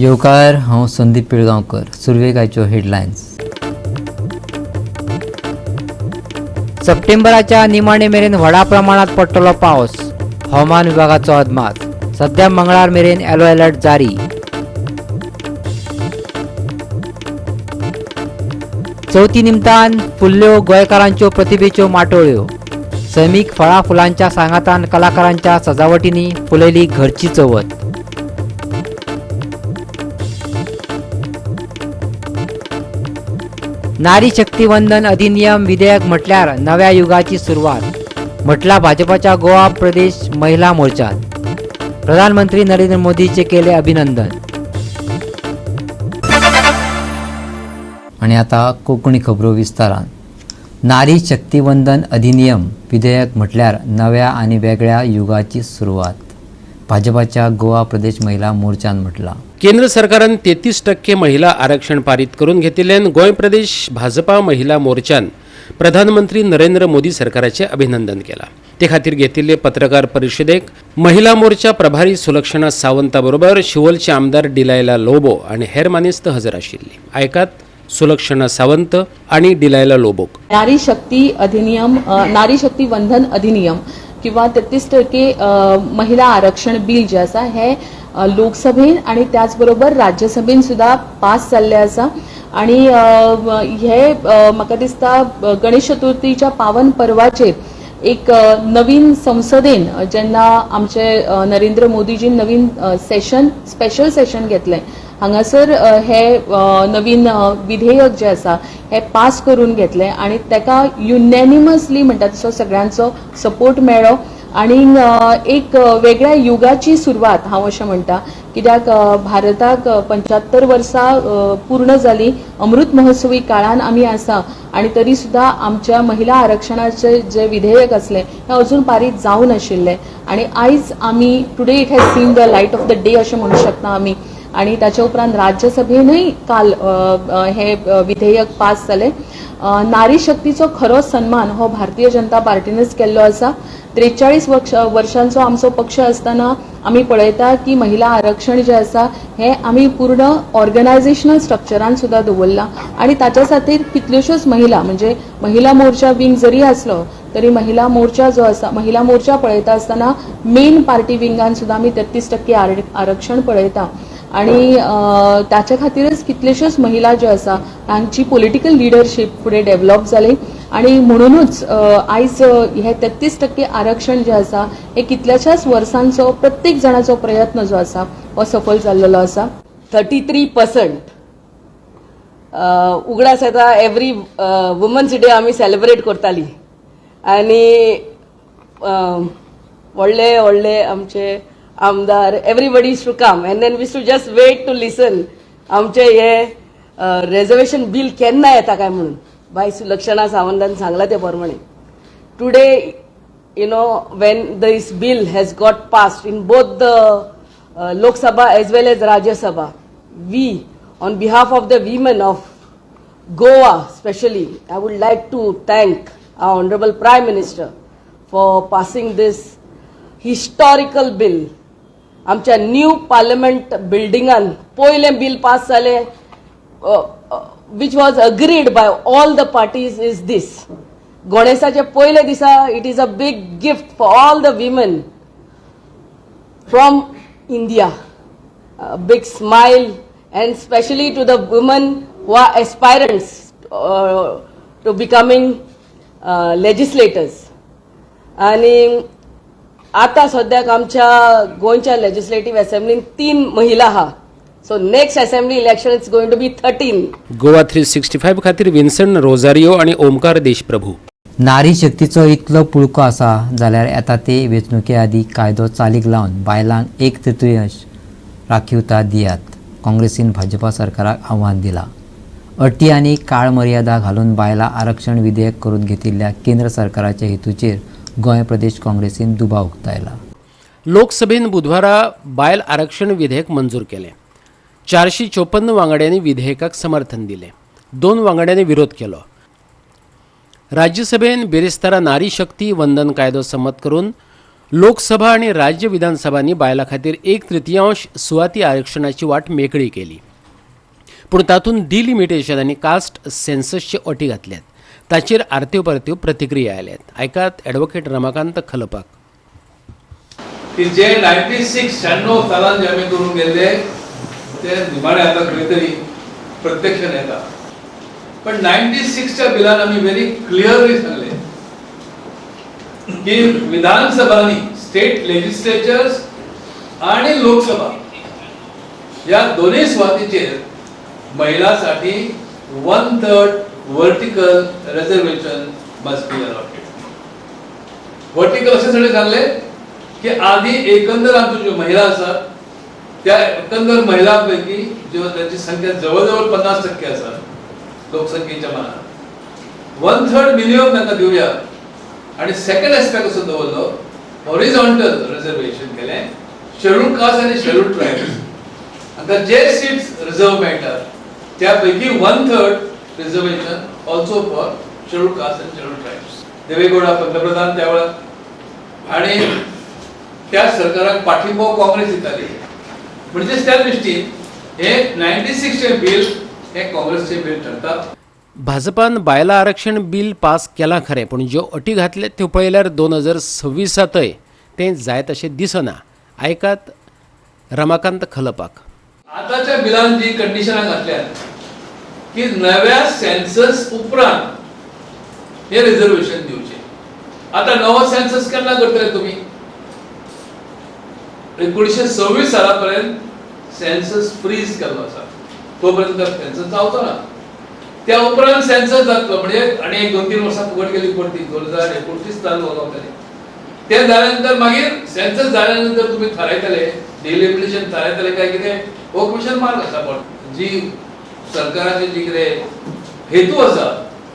येवकार, हांव संदीप पिळगांवकर. सुरवेक आयच्यो हेडलायन्स. सप्टेंबराच्या निमाणे मेरेन व्हडा प्रमाणात पडटलो पावस, हवामान विभागाचो अदमास. सध्या मंगळार मेरेन येलो अलर्ट जारी. चवथी निमतान फुल्ल्यो गोंयकारांच्यो प्रतिभेच्यो माटोळ्यो. सैमीक फळां फुलांच्या सांगातान कलाकारांच्या सजावटींनी फुलयली घरची चवथ. नारी शक्ती वंदन अधिनियम विधेयक म्हटल्यार नव्या युगाची सुरवात, म्हटला भाजपाच्या गोवा प्रदेश महिला मोर्चान. प्रधानमंत्री नरेंद्र मोदीचे केले अभिनंदन. आणि आता कोंकणी खबरो विस्तारान. नारी शक्ती वंदन अधिनियम विधेयक म्हटल्यार नव्या आनी वेगळ्या युगाची सुरवात, भाजपाच्या गोवा प्रदेश महिला मोर्चान म्हटलां. केंद्र सरकारान 33% महिला आरक्षण पारीत करून घेतिल्ल्यान गोंय प्रदेश भाजपा महिला मोर्चान प्रधानमंत्री नरेंद्र मोदी सरकाराचें अभिनंदन केलां. ते खातीर घेतिल्ले पत्रकार परिशदेक महिला मोर्चा प्रभारी सुलक्षणा सावंता बरोबर शिवोलचे आमदार डिलायला लोबो आनी हेर मानेस्त हजर आशिल्ले. आयकात सुलक्षणा सावंत आनी डिलायला लोबोक. नारी शक्ती अधिनियम, नारी शक्ती वंदन अधिनियम किंवा 33% महिला आरक्षण बिल जे आसा हे लोकसभेन आणि त्याचबरोबर राज्यसभेन सुद्धा पास जाल्ले आसा. आणि हे म्हाका दिसता गणेश चतुर्थीच्या पावन पर्वाचेर एक नवीन संसदेन जेन्ना आमचे नरेंद्र मोदीजीन नवीन सेशन, स्पेशल सेशन घेतलें, हांगासर हे नवीन विधेयक जे आसा हे पास करून घेतलें आणि ताका युनॅनिमसली म्हणटा तसो सगळ्यांचो सपोर्ट मेळ्ळो. आणि एक वेगळ्या युगाची सुरवात हांव अशें म्हणटा, कित्याक भारताक 75 वर्सां पूर्ण जाली, अमृत महोत्सवी काळान आमी आसा आणि तरी सुद्दां आमच्या महिला आरक्षणाचे जे विधेयक आसलें हें अजून पारीत जावं नाशिल्लें. आणि आयज आमी today it has seen the light of the day अशें म्हणू शकता आमी. आणि ताच्या उपरांत राज्यसभेनूय काल हे विधेयक पास जालें. नारी शक्तीचो खरो सन्मान हो भारतीय जनता पार्टीनच केल्लो आसा. 43 वर्षांचो आमचो पक्ष आसतना आमी पळयता की महिला आरक्षण जें आसा हें आमी पूर्ण ऑर्गनायझेशनल स्ट्रक्चरान सुद्दां दवरलां आणि ताच्या खातीर कितल्योश्योच महिला, म्हणजे महिला मोर्चा विंग जरी आसलो तरी महिला मोर्चा जो आसा, महिला मोर्चा पळयता आसतना मेन पार्टी विंगान सुद्दां आमी 33% आरक्षण पळयता. आणि ताच्या खातीरच कितल्योश्योच महिला ज्यो आसा तांची पॉलिटिकल लिडरशीप फुडें डेव्हलप जाली आणि म्हणुनूच आयज हे 33% आरक्षण जें आसा हे कितल्याशाच वर्सांचो प्रत्येक जाणाचो प्रयत्न जो आसा हो सफल जाल्लो आसा. 33% उगडास येता. एवरी वुमन्स डे आमी सेलिब्रेट करताली आनी व्हडले व्हडले आमचे आमदार, everybody used to come and then we used to just wait to listen आमचे हे रेजर्वेशन बील केन्ना येता काय म्हणून. बाय सुलक्षणा सावंतान सांगला ते प्रमाणे today, when this bill has got passed in both the Lok Sabha as well as Rajya Sabha, we, on behalf of the women of Goa specially, I would like to thank our Honorable Prime Minister for passing this historical bill. आमच्या new parliament बिल्डिंगान पयलें bill pass जालें, which was agreed by all the parties, is this. गणेशाचे पयले दिसा it is a big gift for all the women from India, big smile, and specially to the women who are aspirants to becoming legislators. आणि आता सद्याक आमच्या गोंयच्या लेजिस्लेटीव असेंब्लीन 3 महिला आहा. So next assembly election it's going to be 13. Goa 365 खातीर Vinson Rosario आणि ओमकार देशप्रभू. नारी शक्तीचो इतलो पुळको आसा जाल्यार येता ते वेंचणुके आदीं कायदो चालीक लावन बायलांक एक तृतीयांश राखीवता दियात, काँग्रेसीन भाजपा सरकाराक आव्हान दिलां. अटी आनी काळमर्यादा घालून बायलां आरक्षण विधेयक करून घेतिल्ल्या केंद्र सरकाराच्या हेतूचेर गोंय प्रदेश काँग्रेसीन दुबाव उक्तायला. लोकसभेन बुधवारा बायल आरक्षण विधेयक मंजूर केलें. 454 वांगड्यांनी विधेयकाक समर्थन दिलें, 2 वांगड्यांनी विरोध केलो. राज्यसभेन बिरेस्तारा नारी शक्ती वंदन कायदो संमत करून लोकसभा आनी राज्य विधानसभांनी बायलां खातीर एक तृतीयांश सुवाती आरक्षणाची वाट मेकळी केली, पूण तातूंत डिलिमिटेशन आनी कास्ट सेन्ससचे अटी घातल्यात. ताचेर आरत्यो परत्यो प्रतिक्रिया आयल्यात. आयकात ॲडव्होकेट रमाकांत खलपाक. की जे 96 96 सालान जे आमी करून गेल्ले ते निमाणे आतां खंय तरी प्रत्यक्षान येता. पण 96च्या बिलान आमी व्हेरी क्लियरली सांगले की विधानसभांनी स्टेट लेजिस्लेचर्स आणि लोकसभा या दोन्ही सुवातीचेर महिलांसाठी 1/3 vertical reservation must be allotted. Vertical अशासाठी सांगले की आधी एकंदर आमच्यो ज्यो महिला आसात त्या एकंदर महिलांपैकी ज्यो तांची संख्या जवळजवळ 50% आसा लोकसंख्येच्या मानान, 1/3 मिनिमम तांकां दिवया. आणि सेकंड एस्पेक्ट असो दवरलो, हॉरिझॉन्टल रिजर्वेशन केलें शेड्यूल कास्ट आनी शेड्यूल ट्रायब्स हांकां जे सीट्स रिजर्व मेळटात त्या पैकी 1/3 reservation also for schedule caste and schedule tribes. Deve Gowda पंतप्रधान त्या वेळार आणि त्या सरकाराक पाठिंबो काँग्रेस दिताली, म्हणजेच त्या दृष्टीन हे 96 बिल हे काँग्रेसचे बिल ठरता. भाजपान बायलां आरक्षण बील पास केलां खरें, पूण ज्यो अटी घातल्यात त्यो पळयल्यार 2026तय तें जायत अशें दिसना. आयकात रमाकांत खलपाक. आताच्या बिलान जी कंडिशनां घातल्यात की नव्या सेन्सस उपरांत हे रिजर्वेशन दिवचे. आता नवो सेन्सस केन्ना करतले तुमी? 1926 सालापर्यंत सेन्सस फ्रीज केल्लो आसा, तोपर्यंत सेन्सस जावचो ना. त्या उपरांत सेन्सस जातलो, म्हणजे आनी एक 2-3 वर्सां फुकट गेली परती 2029 चालू जातलें. ते जाल्या नंतर मागीर सेन्सस जाल्या नंतर तुमी थारायतले, डिलिमिटेशन थारायतले काय कितें, हो क्वेश्चन मार्क आसा. पण जी सरकाराचे जी कितें हेतू आसा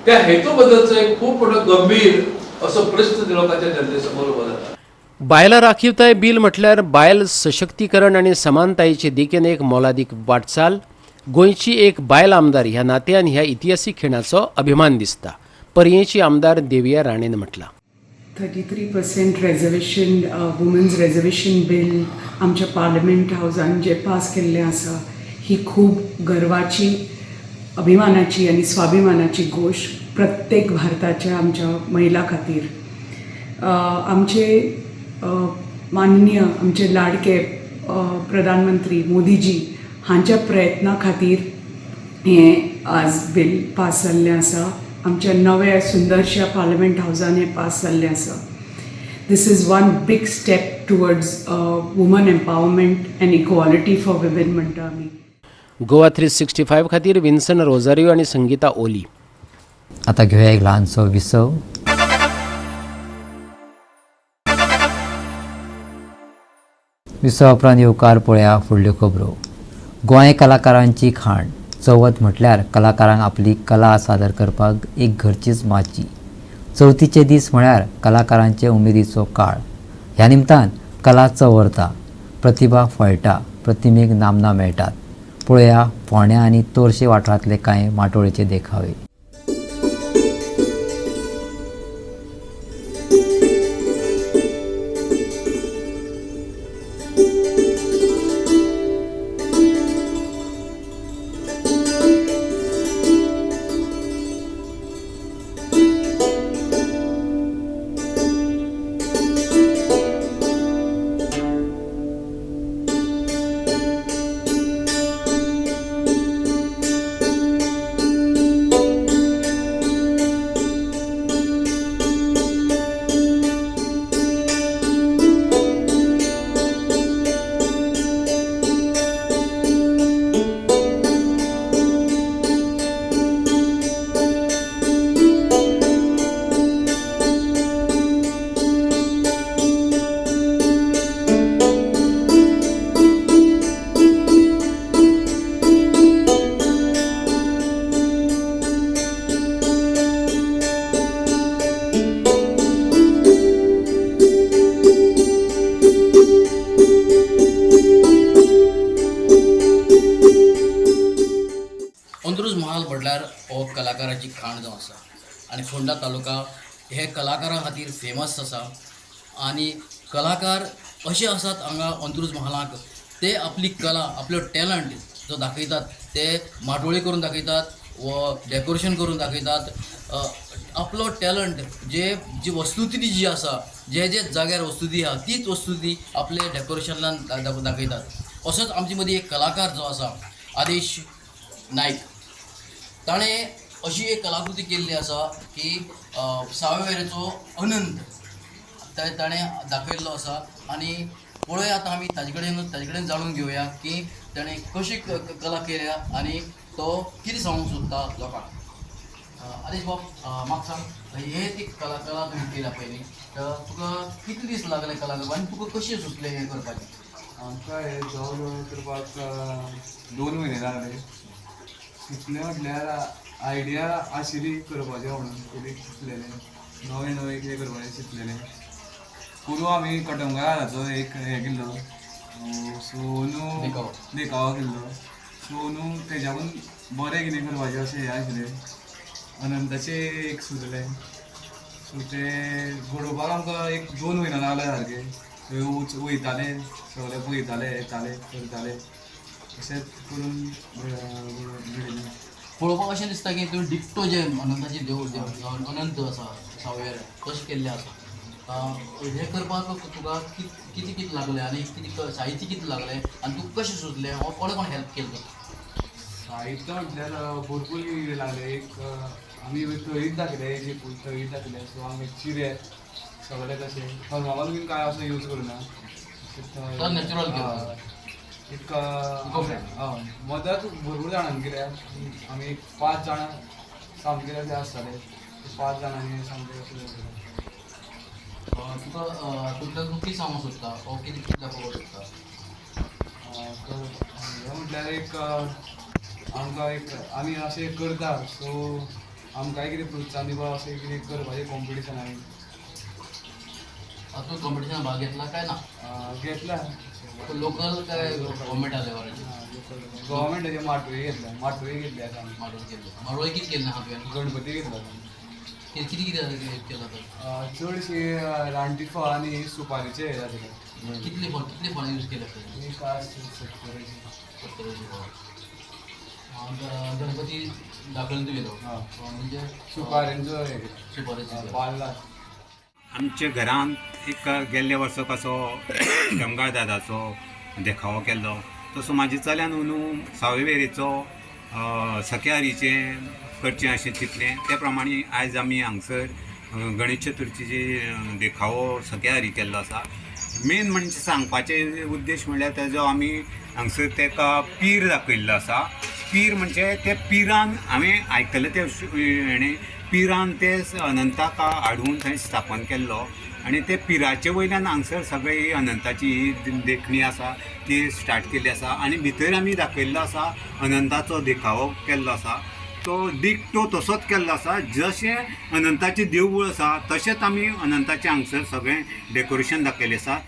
त्या हेतू बद्दलचो एक खूब मोठो गंभीर असो प्रश्न लोकांच्या जनते समोर उबो जाता. बायलां राखीवताय बील म्हटल्यार बायल सशक्तीकरण आनी समानतायेचे दिकेन एक मोलादीक वाटचाल. गोंयची एक बायल आमदार ह्या नात्यान ह्या इतिहासीक खिणाचो अभिमान दिसता, पर्येंची आमदार देविया राणेन म्हटलां. 33% reservation, women's reservation bill आमच्या पार्लमेंट हावजान जे पास केल्लें आसा ही खूब गर्वाची, अभिमानाची आनी स्वाभिमानाची गोश्ट प्रत्येक भारताच्या आमच्या महिला खातीर. आमचे माननीय आमचे लाडके प्रधानमंत्री मोदीजी हांच्या प्रयत्ना खातीर हें आज बील पास जाल्लें आसा. आमच्या नव्या सुंदरश्या पार्लमेंट हावजान हें पास जाल्लें आसा. This is one big step towards woman empowerment and equality for women म्हणटा आमी. गोवा 365 खातीर विन्सन रोजारियो आनी संगीता ओली. आता घेवया एक ल्हानसो विसव. विसवा उपरांत येवकार पळया फुडल्यो खबरो. गोंय कलाकारांची खाण. चवथ म्हटल्यार कलाकारांक आपली कला सादर करपाक एक घरचीच माची. चवथीचे दीस म्हळ्यार कलाकारांचे उमेदीचो काळ. ह्या निमतान कला चवरता, प्रतिभा फळटा, प्रतिमेक नामना मेळटात. पळया फोंड्या आनी तोरशे वाठारांतले कांय माटोळेचे देखावे. अंत्रुज म्हाल म्हणल्यार हो कलाकाराची खाण जावन आसा आनी फोंडा तालुका हे कलाकारां खातीर फेमस आसा आनी कलाकार अशे आसात हांगा अंत्रुज महालाक, ते आपली कला आपलो टॅलंट जो दाखयतात, ते माटोळी करून दाखयतात व डेकोरेशन करून दाखयतात. आपलो टॅलंट जे जी वस्तुस्थिती जी आसा, जे जे जाग्यार वस्तुती आहा तीच वस्तुती आपले डेकोरेशनान दाखयतात. असोच आमचे मदीं एक कलाकार जो आसा आदेश नायक, ताणें अशी एक कलाकृती केल्ली आसा की सावयवेरेचो अनंत ताणें दाखयल्लो आसा. आनी पळोवया आतां आमी ताजे कडेन जाणून घेवया की ताणें कशी कला केल्या आनी तो कितें सांगूंक सोदता लोकांक. आदेश बाब, म्हाका सांग, हे ती कला तुवें केल्या पयलीं, तर तुका कितले दीस लागले कला करपाक आनी तुका कशें सुचलें हें करपाचें? आमकां हें जवळ जवळ करपाक 2 म्हयने लागले. सुचलें म्हटल्यार आयडिया आशिल्ली करपाचें म्हणून, पयलीं चिंतलेलें नवें नवें कितें करपाचें चिंतलेलें. पोरूं आमी कटमगाराचो एक हें केल्लो, सो न्हू देखावो केल्लो, सो न्हू तेज्याकून बरें कितें करपाचें अशें हें आशिल्लें. अनंताचें एक सुचलें, सो तें घडोवपाक आमकां एक 2 म्हयने लागले सारके. थंय वयताले सगळे पळयताले, येताले करताले, अशेंच करून घडयलें. पळोवपाक अशें दिसता की तुवें डिक्टो जे अनंताचें देवूळ अनंत आसा सावयवेरें तशें केल्लें आसा. हें करपाक तुका कितें कितें लागलें आनी कितें साहित्य कितें लागलें आनी तुका कशें सुचलें, हो कोणें कोणें हेल्प केलें तुका? साहित्य म्हटल्यार भरपूर कितें लागलें. एक आमी थळीच दाखयले, जे थळीच दाखयले, सो आमी चिरे सगळे तशें थर्माकोल बीन कांय असो यूज करुना, नॅचरल. एक मदत भरपूर जाणांनी केल्या. आमी 5 जाणां सामके अशें आसताले, 5 जाणांनी सामकें अशें जातालें. तुका हातूंतल्यान तूं कितें सांगूंक सोदता, हो कितें कितें दाखोवपाक सोदता? हें म्हटल्यार एक आमकां एक आमी अशें करता, सो आमकांय कितें प्रोत्साहन दिवपाक अशें कितें करपाचें कॉम्पिटिशनांनी. तूं कॉम्पिटिशनान भाग घेतला काय ना? घेतला. लोकल काय गव्हर्मेंटा लेवलाचेर? गव्हर्मेंटाचे माटोळी घेतल्या, माटोळी घेतली आतां आमी. माटोळी केल्ली. माटोळी कितें केल्लें आहा तुवें? गणपती घेतला. कितें कितें केलां तर? चडशी रानटी फळां आनी सुपारीचे हे जातले. कितली फळां यूज केल्या तुवें? एक 70 70 फळां. गणपती दाखयलो तुवें तो म्हणजे सुपारींचो हे सुपारीचो बाल्ला. आमच्या घरांत एक गेल्ल्या वर्सा कसो कटमगाळ दादाचो देखावो केल्लो, तसो म्हाज्या चल्यान न्हू सावयवेरेचो सख्याहरीचें करचें अशें चिंतलें. त्या प्रमाणे आयज आमी हांगसर गणेश चतुर्थीचे देखावो सख्याहरी केल्लो आसा. मेन म्हणजे सांगपाचे उद्देश म्हणल्यार तेजो आमी हांगसर तेका पीर दाखयल्लो आसा. पीर म्हणजे ते पिरान हांवें आयकलें ते हेणें पिरान ते अनंताक हाडून थंय स्थापन केल्लो आनी ते पिराचे वयल्यान हांगसर सगळे ही अनंताची ही देखणी आसा ती स्टार्ट केल्ली आसा. आनी भितर आमी दाखयल्लो आसा अनंताचो देखावो केल्लो आसा, तो डिक्टो तसोच केल्लो आसा. जशें अनंताचें देवूळ आसा तशेंच आमी अनंताचें हांगसर सगळें डेकोरेशन दाखयलें आसा.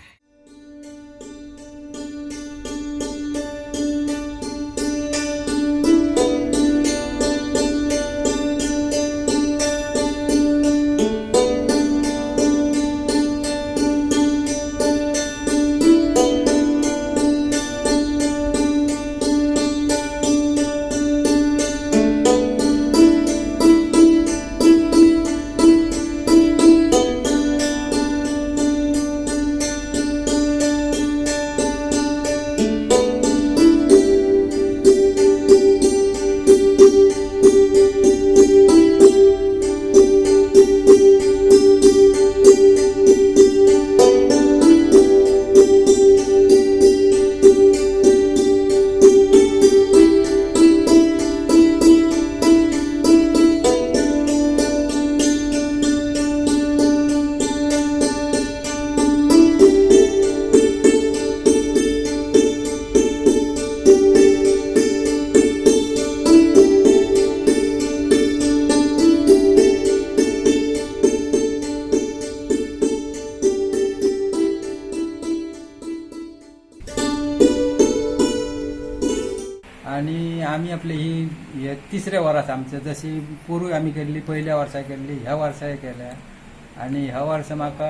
आनी आमी आपले ही हे तिसऱ्या वर्स आमचे, जशी पोरूं आमी केल्ली, पयल्या वर्सा केल्ली, ह्या वर्साय केल्या. आनी ह्या वर्सा म्हाका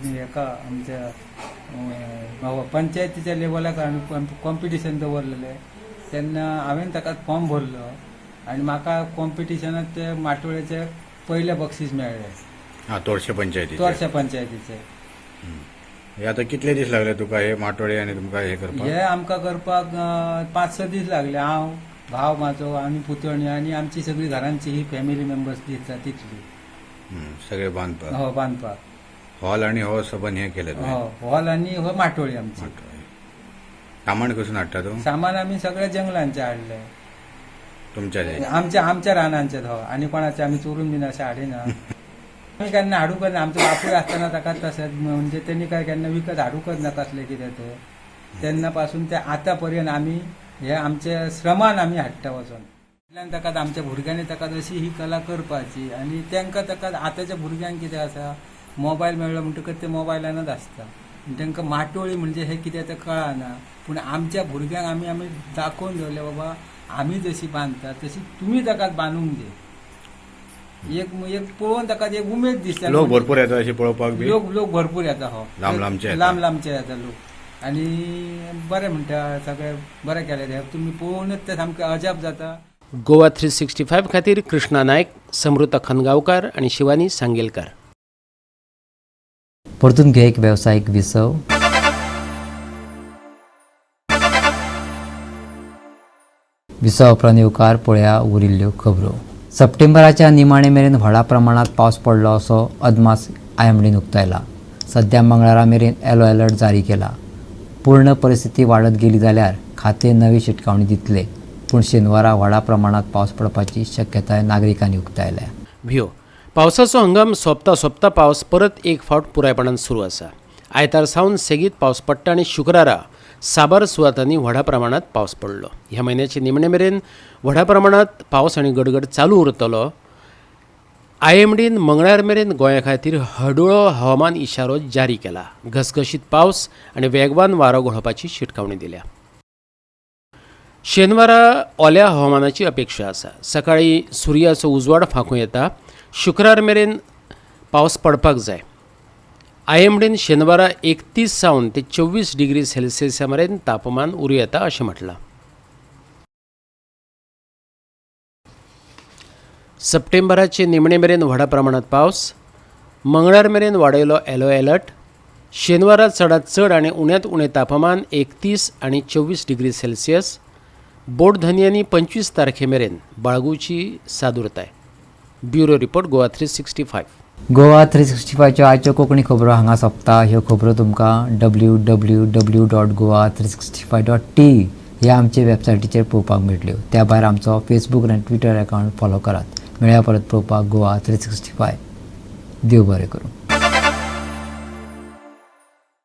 हेका आमच्या पंचायतीच्या लेवलाक कॉम्पिटिशन दवरलेलें तेन्ना हांवें ताका फॉर्म भरलो आनी म्हाका कॉम्पिटिशनात ते माटोळेचे पयलें बक्षीस मेळ्ळें. हां, तोरशे पंचायतीचे. तोरशे पंचायतीचे. हे आतां कितले दीस लागले तुका हे माटोळे आनी तुमकां हे करपाक? हे आमकां करपाक 5-6 दीस लागले. हांव, भाव म्हाजो आनी पुतणी आनी आमची सगळी घरांची ही फॅमिली मेंबर्स दिसता तितली सगळे बांदपाक. हो, बांदपाक. हॉल आनी हो सबंद हे केले? हो, हॉल आनी हो माटोळी आमची. सामान कसून हाडटा तूं? सामान आमी सगळे जंगलांचे हाडले. तुमच्या? आमच्या आमच्या रानांचे. हो, आनी कोणाचे आमी चोरून बीन अशें हाडिना. आमी केन्ना हाडूंकच ना. आमचो बापूय आसतना ताका तशेंच म्हणजे तेणी काय केन्ना विकत हाडूंकच ना कसलें कितें तें. तेन्ना पासून ते आतां पर्यंत आमी हे आमचे श्रमान आमी हाडटा वचोन. इतल्यान ताका आमच्या भुरग्यांनी ताका अशी ही कला करपाची आनी तांकां ताका आतांच्या भुरग्यांक कितें आसा, मोबायल मेळ्ळो म्हणटकच ते मोबायलानच आसता, तांकां माटोळी म्हणजे हे कितें तें कळना. पूण आमच्या भुरग्यांक आमी आमी दाखोवन दवरलें, बाबा आमी जशी बांदता तशी तुमी ताका बांदूंक जाय. एक एक पळोवन ताका एक उमेद दिसता. लोक भरपूर येता अशें पळोवपाक बी? लोक भरपूर येता. हो, लांब लांबचे. लांब लांबचे येता लोक आनी बरें म्हणटा, सगळें बरें केलें तुमी पळोवनच ते सामकें अजाप जाता. गोवा 365 खातीर कृष्णा नायक, समृता खनगांवकार आनी शिवानी सांगेलकार. परतून घे एक वेवसायीक विसव. विसवा उपरांत येवकार पळया उरिल्ल्यो खबरो. सप्टेंबराच्या निमाणे मेरेन व्हडा प्रमाणात पावस पडलो असो अदमास आयएमडीन उक्तायला. सध्या मंगळारा मेरेन येलो अलर्ट जारी केला. पूर्ण परिस्थिती वाडत गेली जाल्यार खातें नवी शिटकावणी दितले, पूण शेनवारा व्हडा प्रमाणात पावस पडपाची शक्यताय नागरिकांनी उक्तायल्या. भियो पावसाचो हंगाम सोंपता सोंपता पावस परत एक फावट पुरायपणान सुरू आसा. आयतार सावन सेगीत पावस पडटा आनी शुक्रारा साबार सुवातांनी व्हडा प्रमाणात पावस पडलो. ह्या म्हयन्याचे निमणे मेरेन व्हडा प्रमाणात पावस आनी गडगड चालू उरतलो. आयएमडीन मंगळार मेरेन गोंया खातीर हडुळो हवामान इशारो जारी केला. घसघशीत पावस आनी वेगवान वारो घोळपाची शिटकावणी दिल्या. शेनवारा ओल्या हवामानाची अपेक्षा आसा. सकाळी सुर्याचो उजवाड फांकूं येता. शुक्रार मेरेन पावस पडपाक जाय. आयएमडीन शेनवारा 31 सावन ते 24 डिग्री सेल्सियसा मेरेन तापमान उरूं येता अशें म्हटलां. सप्टेंबराचे निमणे मेरेन व्हडा प्रमाणात पावस. मंगळार मेरेन वाडयलो येलो अलर्ट. शेनवारा चडांत चड आनी उण्यांत उणें तापमान 31 आनी 24 डिग्री सेल्सियस. बोट धनयांनी 25 तारखे मेरेन बाळगुची सादुरताय. Bureau report, Goa 365. Goa 365च्यो आयच्यो कोंकणी खबरो हांगा सोंपता. ह्यो खबरो तुमकां www.goa365.t ह्या आमचे वेबसायटीचेर पळोवपाक मेळटल्यो. त्या भायर आमचो फेसबूक आनी ट्विटर अकावंट फॉलो करात. मेळया परत पळोवपाक गोवा 365. देव बरें करूं.